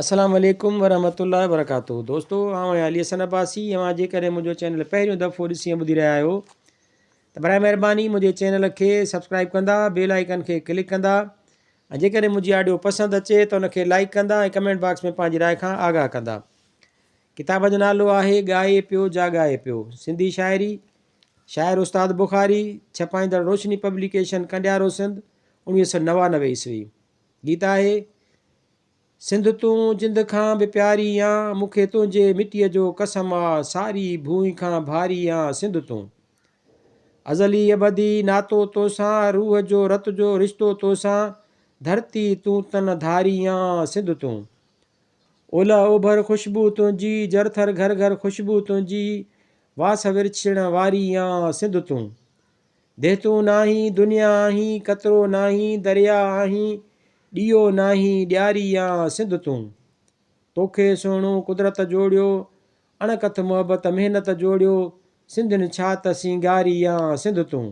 السلام عليڪم ورحمة الله وبرڪاته دوستو آئون آهيان علي حسن عباسي اوهان جيڪڏهن منهنجو چينل پهريون دفعو ڏسي ۽ ٻڌي رهيا آهيو ته برائي مهرباني منهنجي چينل کي سبسڪرائب ڪندا بيل آئيڪن کي ڪلڪ ڪندا ۽ جيڪڏهن منهنجي آڊيو پسند اچي ته ان کي لائڪ ڪندا ۽ ڪمينٽ باڪس ۾ پنهنجي راء کان آگاهه ڪندا ڪتاب جو نالو آهي ڳائي پيو جاڳائي پيو سنڌي شاعري شاعر استاد بخاري ڇپائيندڙ روشني پبليڪيشن ڪنڊيارو سنڌ 1999 عيسوي گيت آهي سنڌ تون جند کان به پياري آن، مون کي تنهنجي مٽيء جو قسم آ، ساري ڀونء کان ڀاري آن، سنڌ تون. ازلي ابدي ناتو توسان، روح جو رت جو رشتو توسان، ڌرتي تون تن ڌاري آن، سنڌ تون. اولهه اوڀر خوشبو تنهنجي، جر ٿر گهر گهر خوشبو تنهنجي، واس ورڇڻ واري آن، سنڌ تون. ديهتون ناهين، دنيا آهين، قطرو ناهين، درياء آهين، ڏيئو ناهين، ڏياري آن سنڌ تون. توکي سهڻو قدرت جوڙيو، اڻ ڪٿ محبت محنت جوڙيو، سنڌين ڇا ته سينگاري آن سنڌ تون.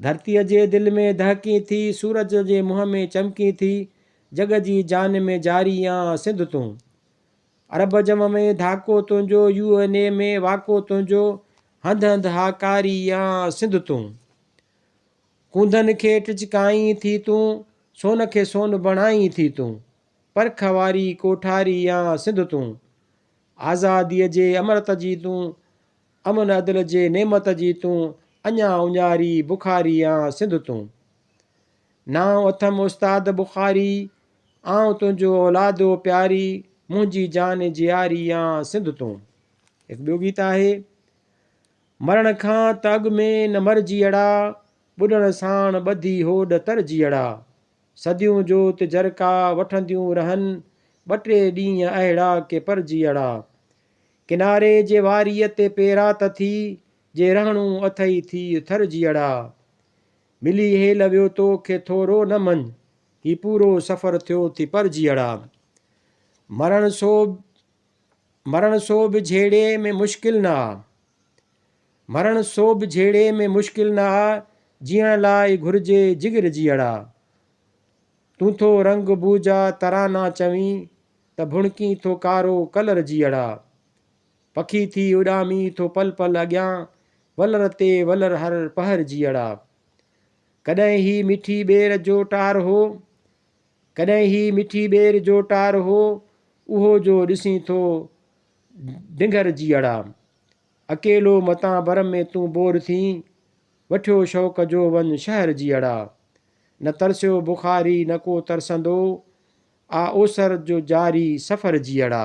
ڌرتيء جي دل ۾ دهڪين ٿي، سورج جي منهن ۾ چمڪين ٿي، جڳ جي جان ۾ جاري آن سنڌ تون. عرب جم ۾ ڌاڪو تنهنجو، يو اين اي ۾ واڪو تنهنجو، هنڌ هنڌ هاڪاري آن سنڌ تون. ڪونڌن کي ٽچڪائين ٿي تون، سون کي سون بڻائين ٿي تون، پرک واري ڪوٺاري آن سنڌ تون. آزاديء جي امرت جي تون، امن عدل جي نعمت جي تون، اڃا اڃاري بخاري آن سنڌ تون. نانء اٿم استاد بخاري، آئون تنهنجو اولاد او پياري، منهنجي جان جياري آن سنڌ تون. هڪ ٻيو گيت آهي. مرڻ کان ته اڳ ۾ نه مر جيئڙا، ٻڏڻ ساڻ ٻڌي هوڏ تر جيئڙا. صديون جوت جرڪا وٺنديون رهن، ٻه ٽي ڏينهن اهڙا ڪي پر جيئڙا. ڪناري جي واريء تي پيرا ته ٿي، جي رهڻو اٿئي ٿيء ٿر جيئڙا. ملي هيل ويو تو کي ٿورو نه مڃ، هي پورو سفر ٿيو ٿي پر جيئڙا. مرڻ سو مرڻ سو به جهيڙي ۾ مشڪل نه آ. مرڻ سو به جهيڙي ۾ مشڪل نه آ، جيئڻ لاء گهرجي جگر جيئڙا. تون ٿو رنگ بو جا ترانا چوين، ته ڀڻڪين ٿو ڪارو ڪلر جيئڙا. پکي ٿي اڏامي ٿو پل پل اڳيان، ولر تي ولر هر پهر جيئڙا. ڪڏهن هي مٺي ٻير جو ٽار هو، ڪڏهن هي مٺي ٻير جو ٽار هو، اهو جو ڏسين ٿو ڊنگهر جيئڙا. اڪيلو متان بر ۾ تون بور ٿين، وٺيو شوق جو وڃ شهر جيئڙا. نه ترسيو بخاري نه ڪو ترسندو، آ اوسر جو جاري سفر جيئڙا.